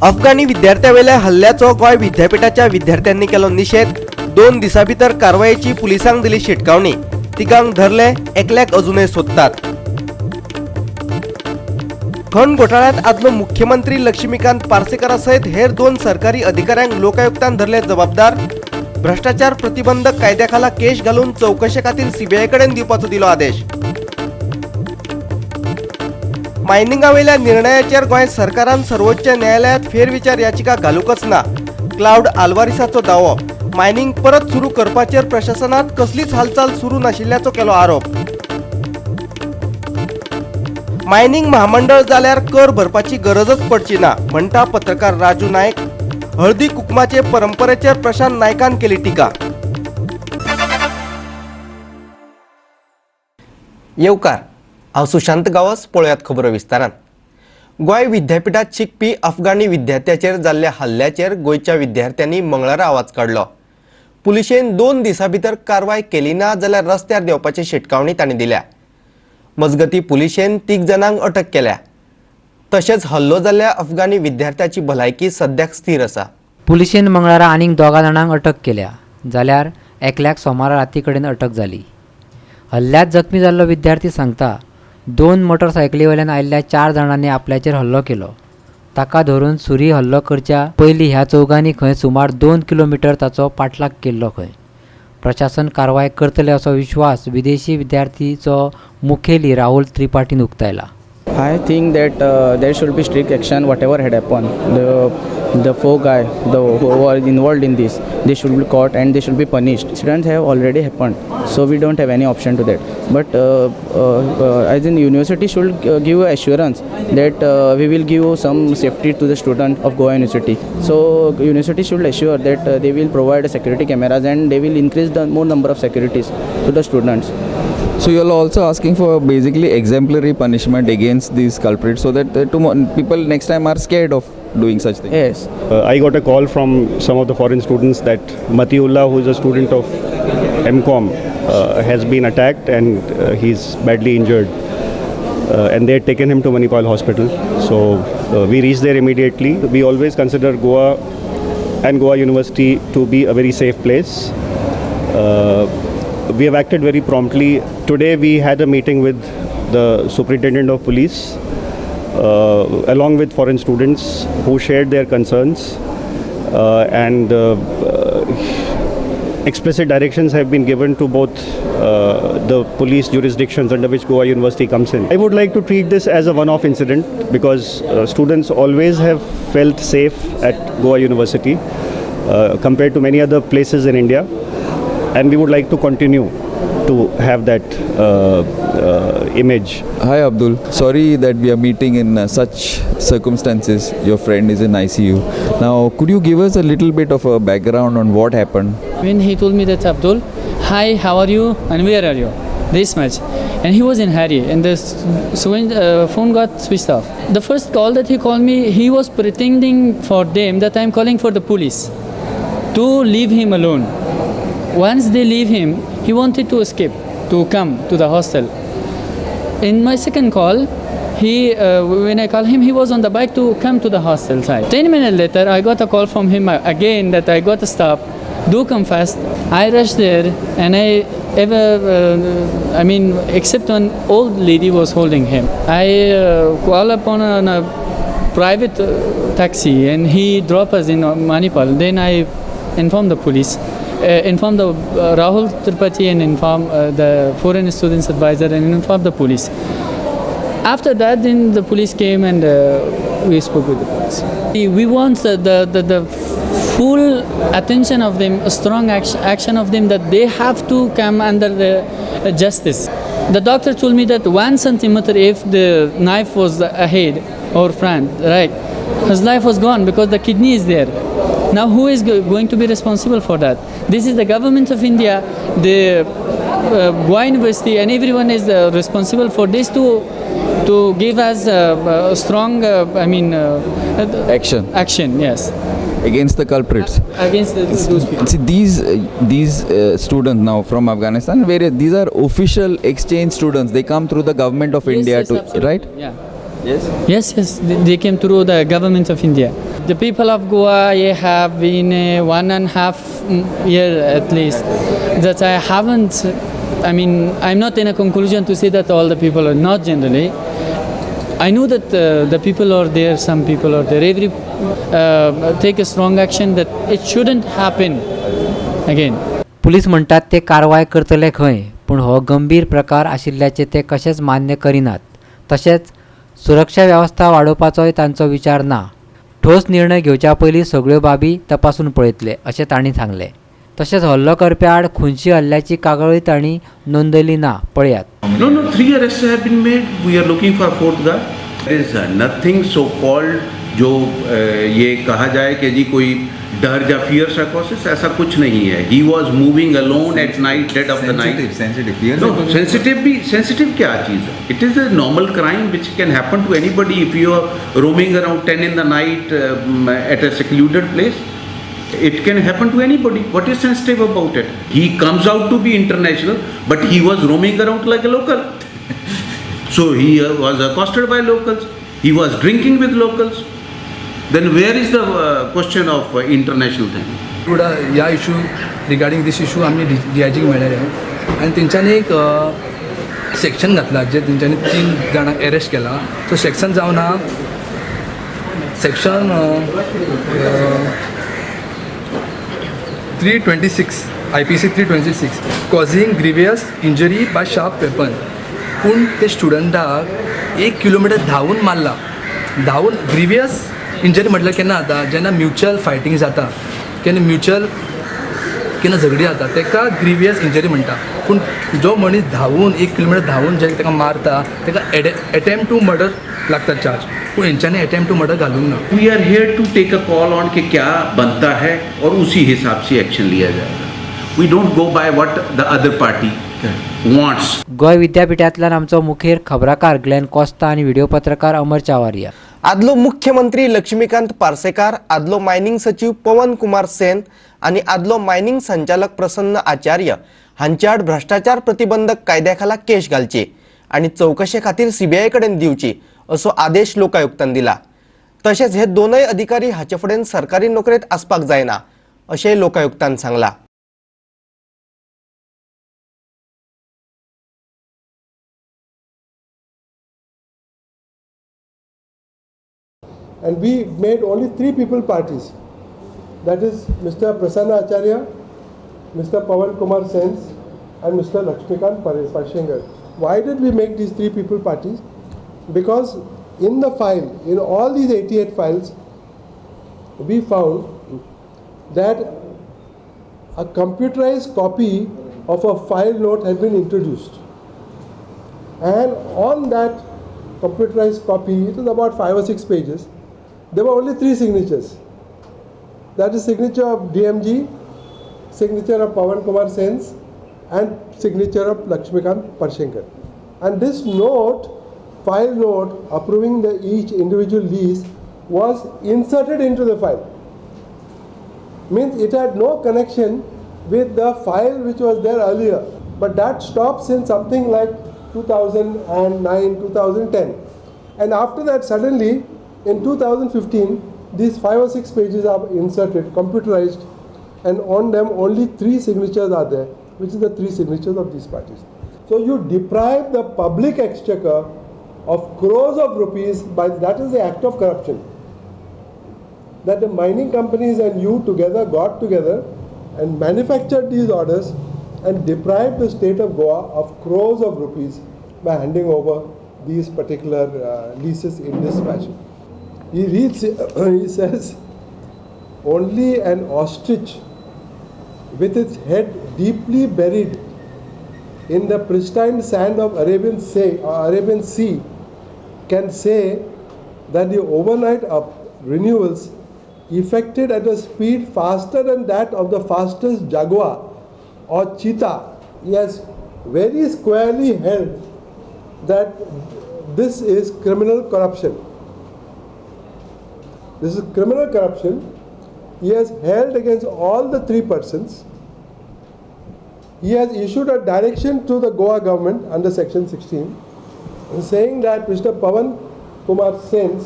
अफगाणी विद्यार्थ्यावेल्या हल्ल्याचो गोंय विद्यापीठाच्या विद्यार्थ्यांनी केलो निशेध. 2 दिसां भितर कारवायेची पुलिसांक दिली शिटकावणी. तिगांक धरले, एकल्याक अजूनय सोदतात. खण घोटाळ्यांत आदलो मुख्यमंत्री लक्ष्मीकांत पार्सेकरा सयत हेर 2 सरकारी अधिकाऱ्यांक लोकायुक्तान धरले जबाबदार. भ्रष्टाचार प्रतिबंधक कायद्याखाला केश घालून चवकशे खातीर सीबीआय कडेन दिवपाचो दिलो आदेश. मायनिंगावेल्या निर्णयाचेर गोंय सरकारान सर्वोच्च न्यायालयात फेरविचार याचिका घालूंकच ना, क्लावड आल्वारिसाचो दावो. मायनिंग परत सुरू करपाचेर प्रशासनात कसलीच हालचाल सुरू नाशिल्ल्याचो केलो आरोप. मायनिंग महामंडळ जाल्यार कर भरपाची गरजच पडची ना, म्हणटा पत्रकार राजू नायक. हळदी कुकमाचे परंपरेचेर प्रशांत नायकान केली टिका. येवकार, हांव सुशांत गांवस. पळयात खबरो विस्तारान. गोंय विद्यापीठात शिकपी अफगाणी विद्यार्थ्याचेर जाल्ल्या हल्ल्याचेर गोंयच्या विद्यार्थ्यांनी मंगळारा आवाज काडलो. पुलिशेन 2 दिसां भितर कारवाय केली ना जाल्यार रस्त्यार देंवपाची शिटकावणी तांणी दिल्या. मजगती पुलिशेन 3 जाणांक अटक केल्या. तशेंच हल्लो जाल्ल्या अफगाणी विद्यार्थ्याची भलायकी सद्याक स्थीर आसा. पुलिशेन मंगळारा आनीक 2 जाणांक अटक केल्या, जाल्यार एकल्याक सोमारा राती कडेन अटक जाली. हल्ल्यांत जखमी जाल्लो विद्यार्थी सांगता, 2 मोटरसायकलीवयल्यान आयिल्ल्या 4 जाणांनी आपल्याचेर हल्लो केलो. ताका धरून सुरी हल्लो करच्या पयलीं ह्या चौगांनी खंय सुमार 2 किलोमिटर ताचो पाठलाग केल्लो खंय. प्रशासन कारवाय करतले असो विश्वास विदेशी विद्यार्थीचो मुखेली राहुल त्रिपाठीन उक्तायला. I think that there should be strict action whatever had happened. The 4 guy who were involved in this, they should be caught and they should be punished. Incidents have already happened, so we don't have any option to that. But as in university should give assurance that we will give some safety to the student of Goa University. So university should assure that they will provide security cameras and they will increase the more number of securities to the students. So you are also asking for basically exemplary punishment against these culprits so that people next time are scared of doing such things. Yes. I got a call from some of the foreign students that Matiullah, who is a student of MCOM, has been attacked and he's badly injured. And they had taken him to Manipal Hospital. So we reached there immediately. We always consider Goa and Goa University to be a very safe place. We have acted very promptly. Today we had a meeting with the Superintendent of Police along with foreign students who shared their concerns and explicit directions have been given to both the police jurisdictions under which Goa University comes in. I would like to treat this as a one-off incident because students always have felt safe at Goa University compared to many other places in India, and we would like to continue to have that image. Hi Abdul, sorry that we are meeting in such circumstances. Your friend is in ICU. Now, could you give us a little bit of a background on what happened? When he told me that, Abdul, hi, how are you and where are you? This much. And he was in hurry, and so when the phone got switched off. The first call that he called me, he was pretending for them that I'm calling for the police to leave him alone. Once they leave him, he wanted to escape, to come to the hostel. In my second call, when I called him, he was on the bike to come to the hostel side. 10 minutes later, I got a call from him again that I got to stop, do come fast. I rushed there and I ever, I mean, except one old lady was holding him. I called upon a private taxi and he dropped us in Manipal. Then I informed the police. Inform the Rahul Tripathi and inform the foreign students advisor and inform the police. After that, then the police came and we spoke with the police. We want the full attention of them, a strong action of them, that they have to come under the justice. The doctor told me that 1 centimeter if the knife was ahead or front, right, his life was gone because the kidney is there. Now who is going to be responsible for that? This is the government of India, the Goa University, and everyone is responsible for this to give us a strong, I mean, action. Action, yes. Against the culprits. Against those people. See, these students now from Afghanistan, various, these are official exchange students. They come through the government of Yes, India yes, to, absolutely. right? Yeah. Yes? Yes, yes. They came through the government of India. The people of Goa, I have been 1.5 year at least that I haven't, I mean, I'm not in a conclusion to say that all the people are not generally. I know that the people are there, some people are there. Every take a strong action that it shouldn't happen again. Police म्हणटात ते कारवाय करतले खंय, पूण हो गंभीर प्रकार आशिल्ल्याचें ते कशेंच मान्य करिनात. तशेंच सुरक्षा वेवस्था वाडोवपाचोय तांचो विचार ना. ठोस निर्णय घेवच्या पयलीं सगळ्यो बाबी तपासून पळयतले अशें तांणी सांगलें. तशेंच हल्लो करप्या आड खुनशी हल्ल्याची कागाळूय तांणी नोंदयली ना. पळयात. No, no, 3 arrests have been made. We are looking for 4th guy. There is nothing so called जो ये कहा जाए कि जी कोई डर या फियर साइकोसिस, ऐसा कुछ नहीं है. He was moving alone at night, dead of the night. Sensitive, fear. No, sensitive भी, sensitive क्या चीज़ है? It is a normal crime which can happen to anybody if you are roaming around 10 in the night at a secluded place. It can happen to anybody. What is sensitive about it? He comes out to be international, but he was roaming around like a local. So he was accosted by locals. He was drinking with locals. Then where is the question of international thing? ह्या issue regarding दीस issue आमी D I जीक मेळ्ळे आनी तेंच्यांनी एक section घातला जे तेंच्यांनी 3 जाणांक एरेस्ट केला. सो सेक्शन जावन आहा section 326 IPC 326 causing grievous injury by sharp weapon. पूण ते स्टुडंटाक 1 किलोमिटर धांवून मारला. धांवून ग्रिवियस इंजरी म्हटल्यार केन्ना जाता, जेन्ना म्युच्युअल फायटींग जाता, केन्ना म्युच्युअल केन्ना झगडी जाता तेका ग्रिवियस इंजरी म्हणटा. पूण जो मनीस धांवून 1 किलोमिटर धांवून जे तेका मारता तेका एटेम्प्ट टू मर्डर लागता चार्ज. पूण हेंच्यांनी एटेम्प्ट टू मर्डर घालूंक ना. We are here to take a call on कि क्या बनता है और उसी हिसाब से एक्शन लिया जाएगा. We don't go by what the other party wants. Goa विद्यापीठांतल्यान आमचो मुखेल खबराकार ग्लॅन कोस्ता आनी व्हिडिओ पत्रकार अमर चावारिया. आदलो मुख्यमंत्री लक्ष्मीकांत पार्सेकार, आदलो मायनिंग सचिव पवन कुमार सेन आनी आदलो मायनिंग संचालक प्रसन्न आचार्य हांचे आड भ्रष्टाचार प्रतिबंधक कायद्या खाला केश घालची आनी चवकशे खातीर सीबीआय कडेन दिवची असो आदेश लोकायुक्तान दिला. तशेंच हे दोनय अधिकारी हाचे फुडें सरकारी नोकरेंत आसपाक जायना अशेंय लोकायुक्तान सांगला. And we made only 3 people parties. That is Mr. Prasanna Acharya, Mr. Pawan Kumar Sen and Mr. Lakshmikant Parsekar. Why did we make these 3 people parties? Because in the file, in all these 88 files, we found that a computerized copy of a file note had been introduced. And on that computerized copy, it was about 5 or 6 pages, there were only 3 signatures. That is signature of DMG, signature of Pawan Kumar Sen and signature of Lakshmikant Parsekar. And this note, file note approving the each individual lease was inserted into the file. Means it had no connection with the file which was there earlier. But that stops in something like 2009, 2010. And after that, suddenly in 2015, these 5 or 6 pages are inserted, computerized, and on them only 3 signatures are there, which is the 3 signatures of these parties. So you deprive the public exchequer of crores of rupees by, that is the act of corruption. That the mining companies and you together got together and manufactured these orders and deprived the state of Goa of crores of rupees by handing over these particular leases in this fashion. He reads, he says, only an ostrich with its head deeply buried in the pristine sand of Arabian Sea can say that the overnight renewals effected at a speed faster than that of the fastest jaguar or cheetah. He has very squarely held that this is criminal corruption. This is criminal corruption. He has held against all the 3 persons. He has issued a direction to the Goa government under section 16 saying that Mr. Pawan Kumar Sen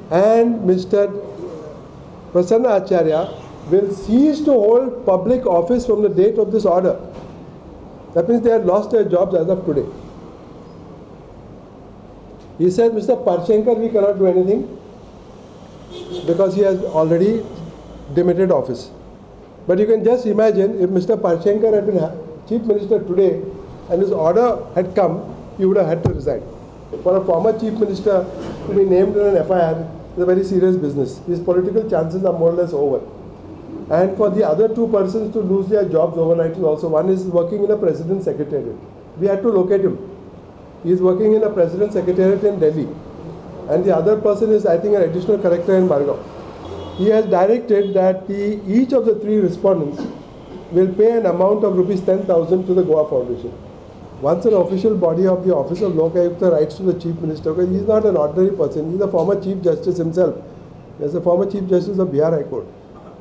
and Mr. Prasanna Acharya will cease to hold public office from the date of this order. That means they had lost their jobs as of today. He said, Mr. Parashenkar, we cannot do anything because he has already demitted office. But you can just imagine if Mr. Parashenkar had been Chief Minister today and his order had come, he would have had to resign. For a former Chief Minister to be named in an FIR is a very serious business. His political chances are more or less over. And for the other two persons to lose their jobs overnight is also, one is working in a President's Secretariat. We had to locate him. He is working in a President's Secretariat in Delhi. And the other person is, I think, an additional collector in Margao. He has directed that each of the three respondents will pay an amount of rupees 10,000 to the Goa Foundation. Once an official body of the Office of Lokayukta writes to the Chief Minister, because he is not an ordinary person, he is a former Chief Justice himself. He is a former Chief Justice of Bihar High Court.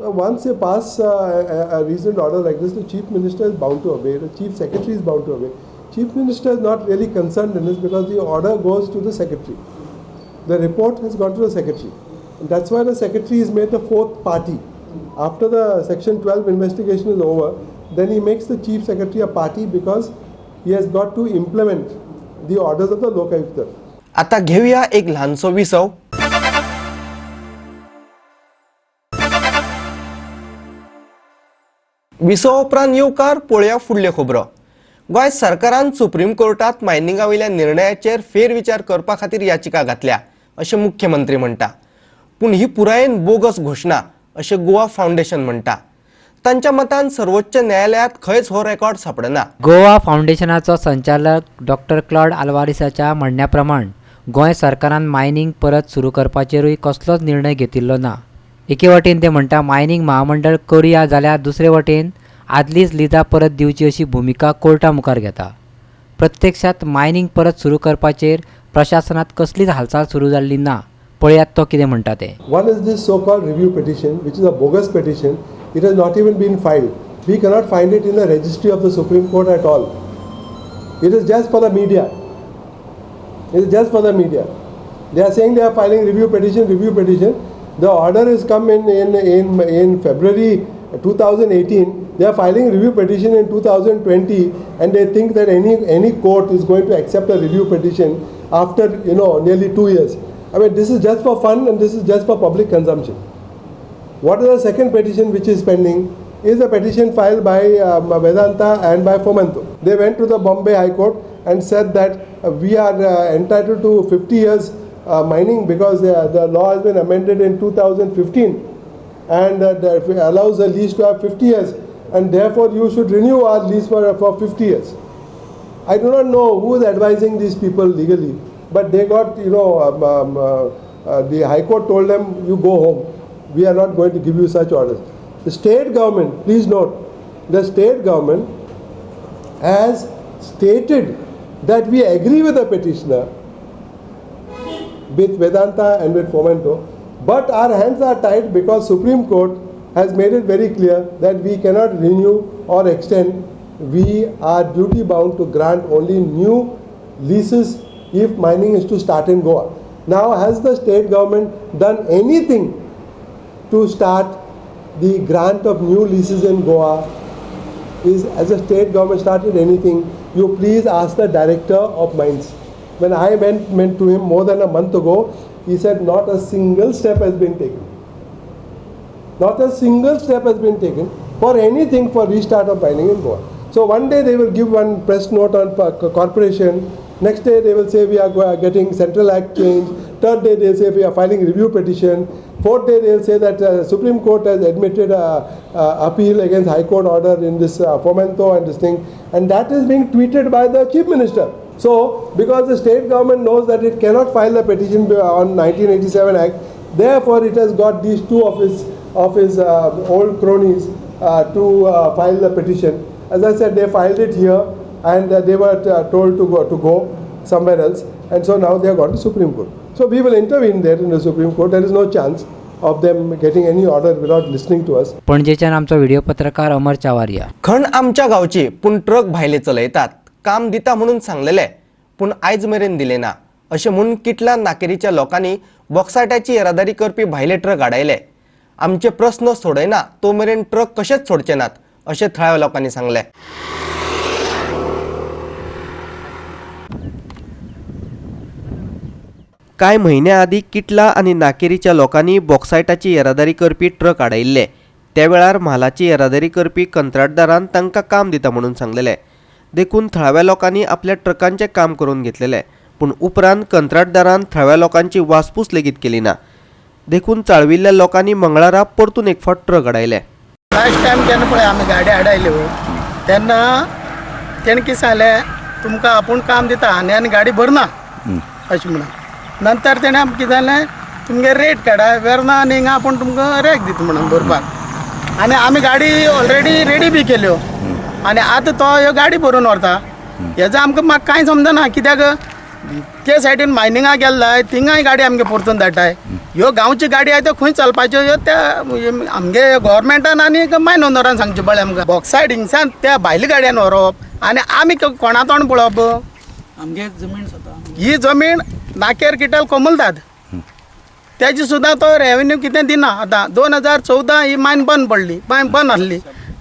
Now, once they pass a reasoned order like this, the Chief Minister is bound to obey, the Chief Secretary is bound to obey. Chief Minister is not really concerned in this because the order goes to the Secretary. The report has gone to the Secretary. And that's why the Secretary is made the fourth party. After the Section 12 investigation is over, then he makes the Chief Secretary a party because he has got to implement the orders of the Lokayukta. आता घेऊया एक ल्हानसो विसव. विसव उपरांत येवकार पळोवया फुडल्यो खबरो. गोंय सरकारान सुप्रीम कोर्टात मायनिंगा वयल्या निर्णयाचेर फेरविचार करपा खातीर याचिका घातल्या अशें मुख्यमंत्री म्हणटा. पूण ही पुरायेन बोगस घोशणा अशें गोवा फावंडेशन म्हणटा. तांच्या मतान सर्वोच्च न्यायालयात खंयच हो रेकॉर्ड सापडना. गोवा फावंडेशनाचो संचालक डॉक्टर क्लॉड आल्वारिसाच्या म्हणण्या प्रमाण गोंय सरकारान मायनिंग परत सुरू करपाचेरूय कसलोच निर्णय घेतिल्लो ना. एके वटेन ते म्हणटा मायनिंग महामंडळ करुया, जाल्यार दुसरे वटेन आदलीच लिजां परत दिवची अशी भुमिका कोर्टा मुखार घेता. प्रत्यक्षात मायनिंग परत सुरू करपाचेर प्रशासनात कसलीच हालचाल सुरू जाल्ली ना. पळयात तो कितें म्हणटा ते. One is this so called review petition, which is a bogus petition. It has not even been filed. We cannot find it in the registry of the Supreme Court at all. It is just for the media. It is just for the media. They are saying they are filing review petition, review petition. The order has come in February 2018. They are filing review petition in 2020, and they think that any court is going to accept a review petition after, you know, nearly 2 years. I mean, this is just for fun and this is just for public consumption. What is the second petition which is pending? Is a petition filed by Vedanta and by Fomento. They went to the Bombay High Court and said that we are entitled to 50 years mining because the law has been amended in 2015 and that allows the lease to have 50 years, and therefore you should renew our lease for 50 years. I do not know who is advising these people legally, but they got, you know, the High Court told them, you go home. We are not going to give you such orders. The state government, please note, the state government has stated that we agree with the petitioner, with Vedanta and with Fomento, but our hands are tied because Supreme Court has made it very clear that we cannot renew or extend. We are duty bound to grant only new leases if mining is to start in Goa. Now, has the state government done anything to start the grant of new leases in Goa? Has the state government started anything? You please ask the director of mines. When I went to him more than a month ago, he said not a single step has been taken. Not a single step has been taken for anything for restart of mining in Goa. So one day they will give one press note on corporation. Next day they will say we are getting Central Act change. Third day they say we are filing review petition. Fourth day they will say that Supreme Court has admitted appeal against High Court order in this Fomento and this thing. And that is being tweeted by the Chief Minister. So, because the state government knows that it cannot file a petition on 1987 Act, therefore it has got these two of his old cronies to file the petition. As I said, they filed it here and they were told to go somewhere else, and so now they have gone to Supreme Court. So we will intervene there in the Supreme Court. There is no chance of them getting any order without listening to us. पणजेच्यान आमचो video पत्रकार अमर चावारिया. खण आमच्या गावची पूण truck भायले चलयतात, काम दिता म्हणून सांगलेले पूण आयज मेरेन दिले ना अशें म्हूण किटला नाकेरीच्या लोकांनी बॉक्सायटाची येरादारी करपी भायले ट्रक आडायले. आमचे प्रस्न सोडयना तो मेरेन ट्रक कशेच सोडचे नात अशें थळाव्या लोकांनी सांगलें. कांय म्हयन्या आदीं किटला आनी नाकेरीच्या लोकांनी बॉक्सायटाची येरादारी करपी ट्रक आडायिल्ले. त्या वेळार म्हालाची येरादारी करपी कंत्राटदारान तांकां काम दिता म्हणून सांगलेलें. देखून थळाव्या लोकांनी आपल्या ट्रकांचें काम करून घेतलेलें. पूण उपरांत कंत्राटदारान थळाव्या लोकांची वासपूस लेगीत केली ना. देखून चाळविल्ल्या लोकांनी मंगळारा परतून एक फावट ट्रक आडायले. लास्ट टायम जेन्ना पळय आमी गाडी आडायल्यो तेन्ना तेणें कितें सांगलें, तुमकां आपूण काम दिता आनी आनी गाडी भरना अशें म्हणून. नंतर तेणें आमकां कितें जालें, तुमगे रेट काडा वेर्ना आनी हिंगा आपूण तुमकां रेट दिता म्हणून भरपाक. आनी आमी गाडी ऑलरेडी रेडी बी केल्यो आनी आतां तो ह्यो गाडी भरून व्हरता. हेजो आमकां म्हाका कांय समजना, कित्याक ते सायडीन मायनिंगा गेल्ले जाय थिंगाय गाडी आमगे परतून धाडटाय. ह्यो गांवच्यो गाडी आहा त्यो खंय चलपाच्यो ह्यो त्या आमगे गोवोरमेंटान आनी मायन ओनरान सांगचें पडलें आमकां. बॉक्सायड हिंगसान त्या भायल्या गाडयान व्हरप आनी आमी कोणा तोंड पळोवप? आमगे जमीन स्वता ही जमीन नाकेर किटल कोमुलतात तेजी सुद्दां तो रेवेन्यू कितें दिना. आतां 2014 ही मायन बंद पडली, मायन बंद आसली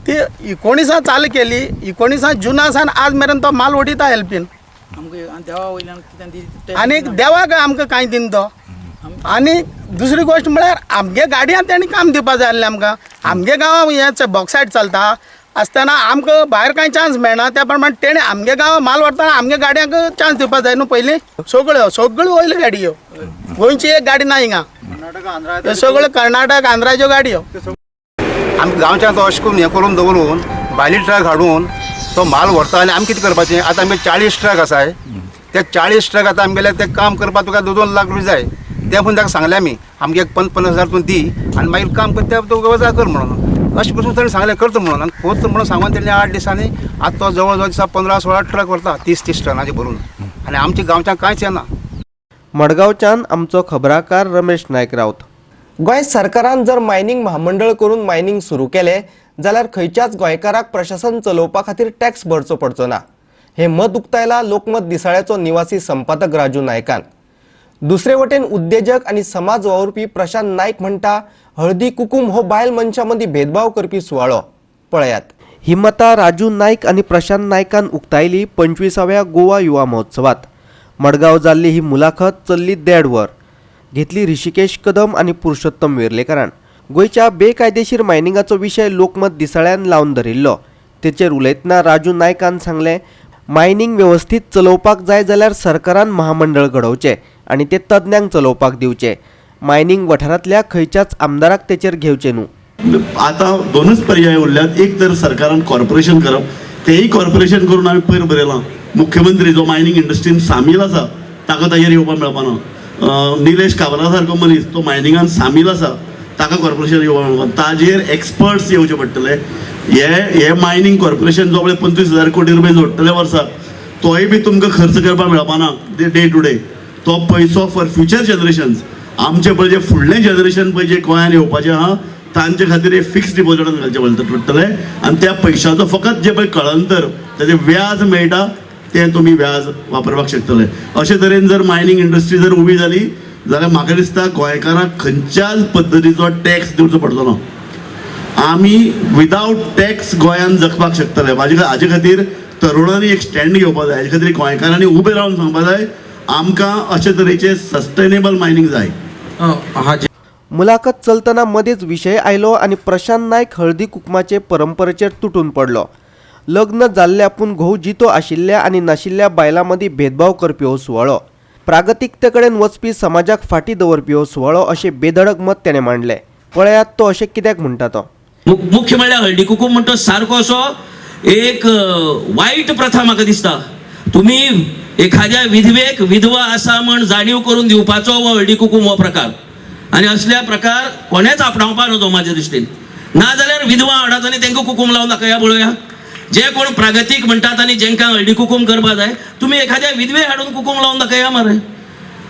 ती 19 चालू केली, 19 जुना सान आज मेरेन तो माल वडयता हेल्पीन. आनी देवाक आमकां कांय दिना तो. आनी दुसरी गोश्ट म्हळ्यार आमगे गाडयान तेणी काम दिवपा जाय आसलें आमकां. आमगे गांवां हें बॉक्सायड चलता आसतना आमकां भायर कांय चान्स मेळना, त्या प्रमाणे तेणें आमगे गांवां माल व्हरतना आमगे गाडयांक चान्स दिवपा जाय न्हू पयलीं. सगळ्यो सगळ्यो वयल्यो गाडयो, गोंयची एक गाडी ना हिंगा, सगळ्यो कर्नाटक आंध्राच्यो गाडयो. आमी गांवच्यान तो अशें करून हें करून दवरून भायली ट्रक हाडून तो म्हाल व्हरता आनी आमी कितें करपाचें? आतां आमगे 40 ट्रक आसाय, ते 40 ट्रक आतां आमगेले ते काम करपाक तुका 2-2 लाख रुपया जाय. ते पूण ताका सांगलें आमी, आमगे 50 हजार तूं दी आनी मागीर काम कर, ते तूं वजा कर म्हणून. अशें पसून ताणें सांगलें करता म्हणून. आनी करता म्हणून सांगून तेणी 8 दिसांनी आतां तो जवळ जवळ दिसा 15-16 ट्रक व्हरता, 30-30 टनाचे भरून. आनी आमच्या गांवच्यान कांयच येना. मडगांवच्यान आमचो खबराकार रमेश नायक राऊत. गोंय सरकारान जर मायनिंग म्हामंडळ करून मायनिंग सुरू केलें जाल्यार खंयच्याच गोंयकाराक प्रशासन चलोवपा खातीर टॅक्स भरचो पडचो ना, हें मत उक्तायला लोकमत दिसाळ्याचो निवासी संपादक राजू नायकान. दुसरे वटेन उद्देजक आनी समाज वावुरपी प्रशांत नायक म्हणटा हळदी कुकूम हो बायल मनशां मदीं भेदभाव करपी सुवाळो. पळयात ही मतां राजू नायक आनी प्रशांत नायकान उक्तायली 25व्या गोवा युवा महोत्सवात. मडगांव जाल्ली ही मुलाखत चल्ली 1.5 वर. घेतली ऋषिकेश कदम आनी पुरुषोत्तम वेर्लेकरान. गोंयच्या बेकायदेशीर मायनिंगाचो विशय लोकमत दिसाळ्यान लावन धरिल्लो. तेचेर उलयतना राजू नायकान सांगलें, मायनिंग वेवस्थीत चलोवपाक जाय जाल्यार सरकारान महामंडळ घडोवचें आनी ते तज्ञांक चलोवपाक दिवचें. मायनिंग वाठारांतल्या खंयच्याच आमदाराक तेचेर घेवचें न्हू. आतां दोनूच पर्याय उरल्यात, एक तर सरकारान कॉर्पोरेशन करप, तेंय कॉर्पोरेशन करून आमी पयर बरयलां मुख्यमंत्री जो मायनिंग इंडस्ट्रीन सामील आसा ताका ताजेर येवपाक मेळपाना. निलेश काब्रा सारको मनीस तो मायनिंगान सामील आसा ताका कॉर्पोरेशन येवपाक मेळपाना. ताजेर एक्सपर्ट्स येवचे पडटले. हे मायनिंग कॉर्पोरेशन जो पळय 25,000 कोटी रुपये जोडटले वर्सा, तोय बी तुमकां खर्च करपाक मेळपाना डे टू डे. तो पयसो फॉर फ्युचर जनरेशन्स, आमचे पळय जे फुडलें जनरेशन पळय जे गोंयान येवपाचें आहा तांचे खातीर एक फिक्स डिपॉजिटान घालचें पडटलें. आनी त्या पयशाचो फकत जे पळय कळंतर तेजें व्याज मेळटा तें तुमी व्याज वापरपाक शकतले. अशे तरेन जर मायनिंग इंडस्ट्री जर उबी जाली जाल्यार म्हाका दिसता गोंयकारांक खंयच्याच पद्दतीचो टॅक्स दिवचो पडचो ना. आमी विदावट टॅक्स गोंयान जगपाक शकतले. हाजे खातीर तरुणांनी एक स्टँड घेवपाक जाय. हाजे खातीर गोंयकारांनी उबें रावन सांगपाक जाय आमकां अशे तरेचे सस्टेनेबल मायनिंग जाय. मुलाखत चलतना मदींच विशय आयलो आनी प्रशांत नायक हळदी कुकमाचे परंपरेचेर तुटून पडलो. लग्न जाल्ले आपूण घोव जितो आशिल्ल्या आनी नाशिल्ल्या बायलां मदीं भेदभाव करपी हो सुवाळो, प्रागतिकते कडेन वचपी समाजाक फाटीं दवरपी हो सुवाळो अशें बेधडक मत तेणें मांडलें. पळयात तो अशें कित्याक म्हणटा तो. मुख्य म्हणल्यार हळदी कुकूम म्हणटा सारको असो एक वायट प्रथा म्हाका दिसता. तुमी एखाद्या विधवेक विधवा आसा म्हण जाणीव करून दिवपाचो हो हळदी कुकूम हो प्रकार, आनी असल्या प्रकार कोणेच आपणावपा न्हू तो म्हाज्या दृश्टीन. नाजाल्यार विधवा हाडात आनी तांकां कुकूम लावन दाखया पळोवया. जे कोण प्रागतीक म्हणटात आनी जेंकां हळदी कुकूम करपा जाय, तुमी एखाद्या विधवे हाडून कुकूम लावन दाखया मरे.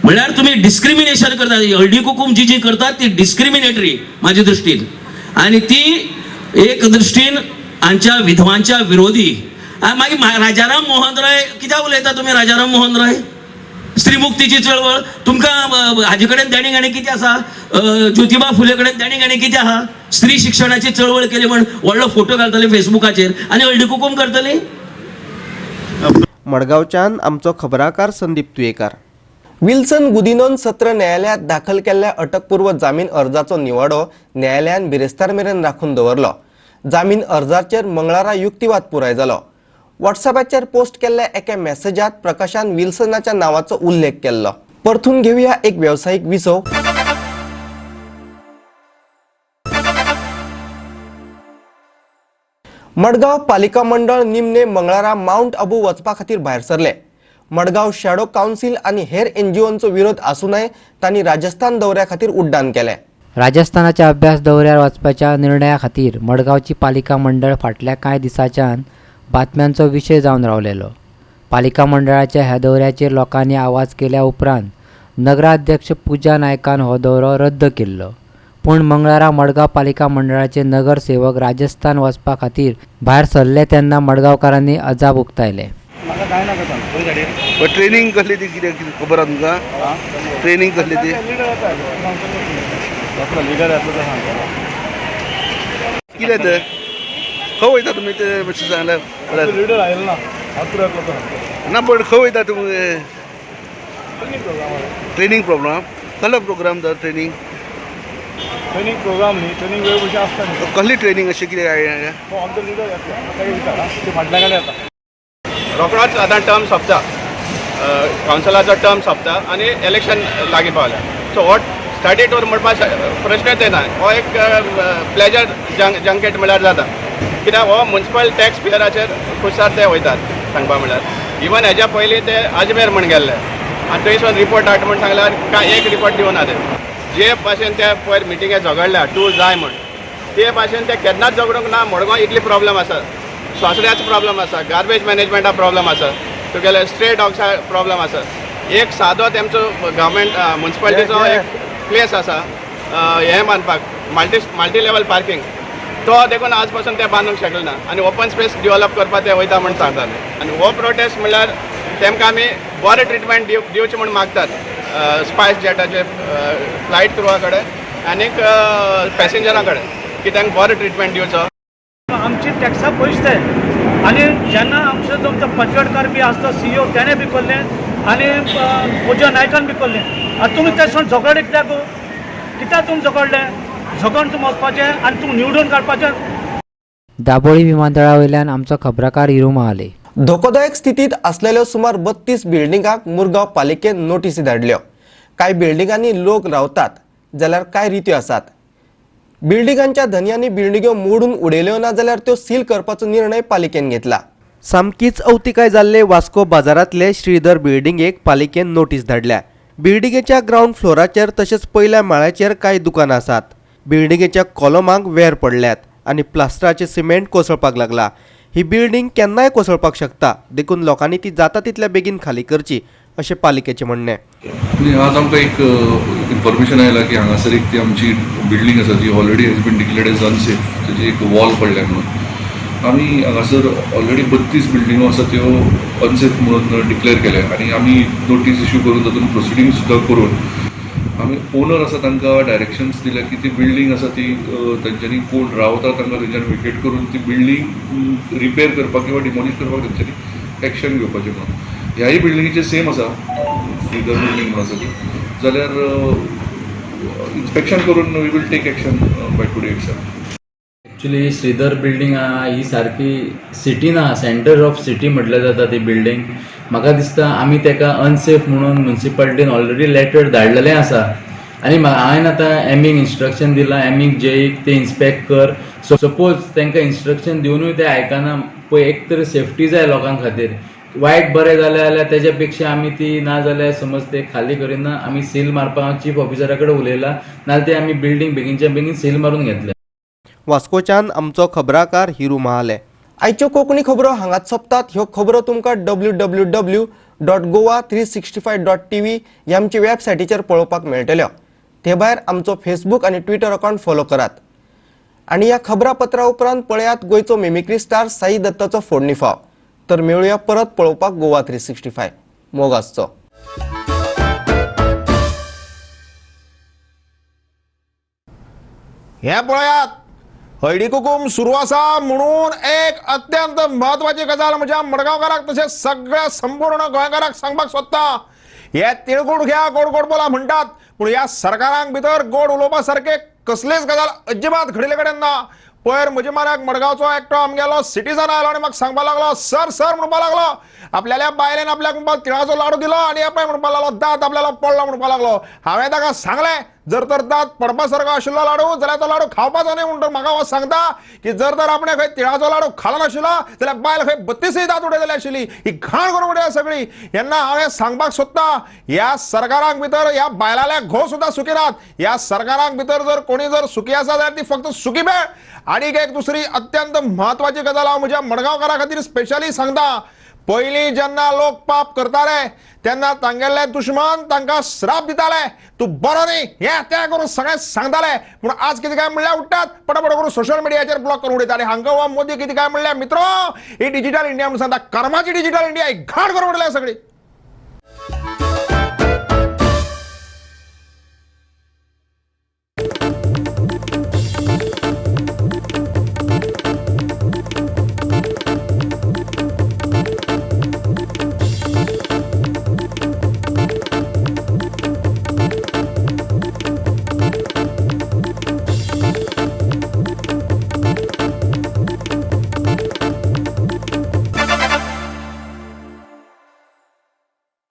म्हणल्यार तुमी डिस्क्रिमिनेशन करतात. हळदी कुकूम जी जी करतात ती डिस्क्रिमिनेटरी म्हाज्या दृश्टीन, आनी ती एक दृश्टीन आमच्या विधवांच्या विरोधी. मागीर राजाराम मोहन राय कित्याक उलयता तुमी? राजाराम मोहन राय स्त्री मुक्तीची चळवळ तुमकां हाजे कडेन देणे घेणे कितें आसा? ज्योतिबा फुले कडेन देणे घेणे कितें आहा? स्त्री शिक्षणाची चळवळ केली म्हण व्हडलो फोटो घालतले फेसबुकाचेर आनी हळदी कुकूम करतले. मडगांवच्यान आमचो खबराकार संदीप तुयेकार. विल्सन गुदिनोन सत्र न्यायालयात दाखल केल्ल्या अटकपूर्व जामीन अर्जाचो निवाडो न्यायालयान बिरेस्तार मेरेन राखून दवरलो. जामीन अर्जाचेर मंगळारा युक्तिवाद पुराय जालो. व्हॉट्सॲपाचेर पोस्ट केल्ल्या एका मेसेजात प्रकाशान विल्सनाच्या नावाचो उल्लेख केल्लो. परतून घेऊया एक व्यावसायिक विसव. मडगांव पालिका मंडळ निमणे मंगळारा माउंट आबू वचपा खातीर भायर सरले. मडगांव शॅडो काउन्सिल आनी हेर एनजीओंचो विरोध आसूनय तांणी राजस्थान दौऱ्या खातीर उड्डाण केलें. राजस्थानाच्या अभ्यास दौऱ्यार वचपाच्या निर्णया खातीर मडगांवची पालिका मंडळ फाटल्या कांय दिसांच्यान बातम्यांचो विशय जावन रावलेलो. पालिका मंडळाच्या ह्या दौऱ्याचेर लोकांनी आवाज केल्या उपरांत नगराध्यक्ष पूजा नायकान हो दौरो रद्द केल्लो. पूण मंगळारा मडगांव पालिका मंडळाचे नगरसेवक राजस्थान वचपा खातीर भायर सरले तेन्ना मडगांवकारांनी अजाप उक्तायले. ट्रेनिंग कसली ती कितें खबर आसा तुमकां? ट्रेनिंग कसली ती? कितें तें खंय वयता तुमी ते मातशें सांगल्यार? लिडर आयलो ना ना, पण खंय वयता तुमी? ट्रेनिंग प्रोग्राम कसलो प्रोग्राम तर? ट्रेनिंग ट्रेनिंग प्रोग्राम न्ही, ट्रेनिंग वेळ कशी आसता न्ही. कसली ट्रेनिंग अशें कितें? आमचो लिडर येतलो, ताका विचार ते फाटल्या कडेन येता. रोखडोच आतां टर्म सोंपता, कावन्सिलाचो टर्म सोंपता आनी इलेक्शन लागीं पावल्या. सो हो स्टडी टूर म्हणपा प्रश्नच येना. हो एक प्लेजर जंकेट म्हणल्यार जाता, कित्याक हो मुन्सिपल टॅक्स पेयराचेर खुशार ते वयतात. सांगपा म्हणल्यार इवन हेज्या पयलीं ते अजमेर म्हण गेल्ले आनी थंयसून रिपोर्ट हाड म्हण सांगल्यार कांय एक रिपोर्ट दिवना ते. जे भाशेन ते पयर मिटिंगे झगडल्या टूर जाय म्हण, ते भाशेन ते केन्नाच झगडूंक ना. मडगांव इतली प्रॉब्लम आसा, सोसऱ्याचो प्रॉब्लम आसा, गार्बेज मॅनेजमेंटा प्रॉब्लम आसा, तुगेले स्ट्रे डॉग्सा प्रॉब्लम आसा. एक सादो तेमचो गव्हर्मेंट मुन्सिपालिटीचो एक प्लेस आसा हें बांदपाक, मल्टी लेवल पार्किंग, तो देखून आज पासून ते बांदूंक शकले ना आनी ओपन स्पेस डिवॅलप करपाक ते वयता म्हण सांगतात. आनी हो प्रोटेस्ट म्हणल्यार तेमकां आमी बरें ट्रिटमेंट दिवचें म्हूण मागतात स्पायस जेटाचे फ्लायट क्रुवा कडेन आनीक पॅसेंजरां कडेन की तांकां बरो ट्रिटमेंट दिवचो. आमची टॅक्सा पयशे ते आनी जेन्ना आमचो जो आमचो पचवडकार बी आसता सीईओ तेणें बी करलें आनी पूजा नायकान बी करलें. आनी तुमी ते सण झगडले कित्याक? कित्याक तुमी झगडले? झगडून तुमी वचपाचें आनी तुमी निवडून काडपाचें. दाबोळी विमानतळा वयल्यान आमचो खबराकार हिरू महाले. धोकोदायक स्थितींत आसलेल्यो सुमार 32 बिल्डिंगांक मुरगांव पालिकेन नोटीसी धाडल्यो. कांय बिल्डिंगांनी लोक रावतात जाल्यार कांय रित्यो आसात. बिल्डिंगांच्या धनयांनी बिल्डिंग्यो मोडून उडयल्यो ना जाल्यार त्यो सील करपाचो निर्णय पालिकेन घेतला. सामकीच अवतिकाय जाल्ले वास्को बाजारांतले श्रीधर बिल्डिंगेक पालिकेन नोटीस धाडल्या. बिल्डिंगेच्या ग्रावंड फ्लोराचेर तशेंच पयल्या माळ्याचेर कांय दुकानां आसात. बिल्डिंगेच्या कॉलमांक वेर पडल्यात आनी प्लास्टराचें सिमेंट कोसळपाक लागला. ही बिल्डिंग केन्नाय कोसळपाक शकता, देखून लोकांनी ती जाता तितल्या बेगीन खाली करची अशें पालिकेचें म्हणणें. आज आमकां एक इन्फॉर्मेशन आयलां की हांगासर एक ती आमची बिल्डींग आसा जी already has been declared as unsafe, ताजी एक वॉल पडल्या म्हणून. आमी हांगासर ऑलरेडी 32 बिल्डिंगो आसा त्यो अनसेफ म्हणून डिक्लेअर केल्या आनी आमी नोटीस इश्यू करून तातूंत प्रोसिडींग सुद्दां करून आमी ओनर आसा तांकां डायरेक्शन्स दिल्या की ती बिल्डींग आसा ती तांच्यांनी कोण रावता तांकां तेंच्यांनी वेकेट करून ती बिल्डींग रिपेर करपाक किंवा डिमॉलिश करपाक तेंच्यांनी एक्शन घेवपाचें म्हणून. ह्याय बिल्डिंगेचें सेम आसा, श्रीधर बिल्डींग म्हणून आसा ती, जाल्यार इन्स्पेक्शन करून we will take action by today itself. Actually Shridhar building आहा ही सारकी सिटीन आहा, सेंटर ऑफ सिटी म्हटल्यार जाता ती बिल्डींग. म्हाका दिसता आमी ताका अनसेफ म्हणून मुन्सिपालिटीन ऑलरेडी लेटर धाडलेलें आसा आनी हांवें आतां एमीक इन्स्ट्रक्शन दिलां, एमीक जेईक ते इन्स्पेक्ट कर. सपोज तांकां इन्स्ट्रक्शन दिवनूय ते आयकना, पळय एक तर सेफ्टी जाय लोकां खातीर. वायट बरें जालें जाल्यार तेज्या पेक्षा आमी ती ना जाल्यार समज ते खाली करिना, आमी सील मारपाक चीफ ऑफिसरा कडेन उलयला, नाजाल्यार ते आमी बिल्डींग बेगीनच्या बेगीन सील मारून घेतले. वास्कोच्यान आमचो खबराकार हिरू महाले. आयच्यो कोंकणी खबरो हांगाच सोंपतात. ह्यो खबरो तुमकां www.goa365.tv ह्या आमच्या वेबसायटीचेर पळोवपाक मेळटल्यो. ते भायर आमचो फेसबूक आनी ट्विटर अकावंट फॉलो करात. आनी ह्या खबरापत्रा उपरांत पळयात गोंयचो मिमिक्री स्टार साई दत्ताचो फोडणी फाव. तर मेळुया परत पळोवपाक गोवा 365. मोग आसचो. हे पळयात, हळदी कुकूम सुरू आसा म्हणून एक अत्यंत म्हत्वाची गजाल म्हज्या मडगांवकाराक तशें सगळ्या संपूर्ण गोंयकाराक सांगपाक सोदता. हे तिळगूळ घ्या गोड गोड बोला म्हणटात, पूण ह्या सरकारांक भितर गोड उलोवपा सारके कसलीच गजाल अजिबात घडिल्ले कडेन ना. पयर म्हजे माराक मडगांवचो एकटो आमगेलो सिटीजन आयलो आनी म्हाका सांगपाक लागलो, सर सर म्हणपाक लागलो, आपल्याल्या बायलेन आपल्याक म्हणपाक तिळाचो लाडू दिलो आनी आपणे म्हणपाक लागलो दांत आपल्याला पडलो म्हणपाक लागलो. हांवें ताका सांगलें, जर तर दांत पडपा सारको आशिल्लो लाडू जाल्यार तो लाडू खावपाचो न्ही. म्हणटो म्हाका हो सांगता की जर तर आपणे खंय तिळाचो लाडू खालो नाशिल्लो जाल्यार बायल खंय 32 दांत उडयतली आशिल्ली. ही घाण करून उडयल्या सगळी. तेन्ना हांवें सांगपाक सोदता, ह्या सरकारांक भितर ह्या बायलांल्या घोव सुद्दां सुखी नात. ह्या सरकारांक भितर जर कोणी जर सुखी आसा जाल्यार ती फक्त सुखी मेळ. आनीक एक दुसरी अत्यंत म्हत्वाची गजाल हांव म्हज्या मडगांवकारा खातीर स्पेशली सांगता. पयलीं जेन्ना लोक पाप करताले तेन्ना तांगेले दुश्मन तांकां श्राप दिताले, तूं बरो न्ही हें तें करून सगळें सांगताले. पूण आज कितें काय म्हणल्यार उठ्ठात पटापट करून सोशल मिडियाचेर ब्लॉक करून उडयताले. हांकां हो मोदी कितें काय म्हणल्यार मित्रो ही डिजिटल इंडिया म्हणून सांगता, कर्माची डिजिटल इंडिया ही घाण करून उडयल्या सगळी.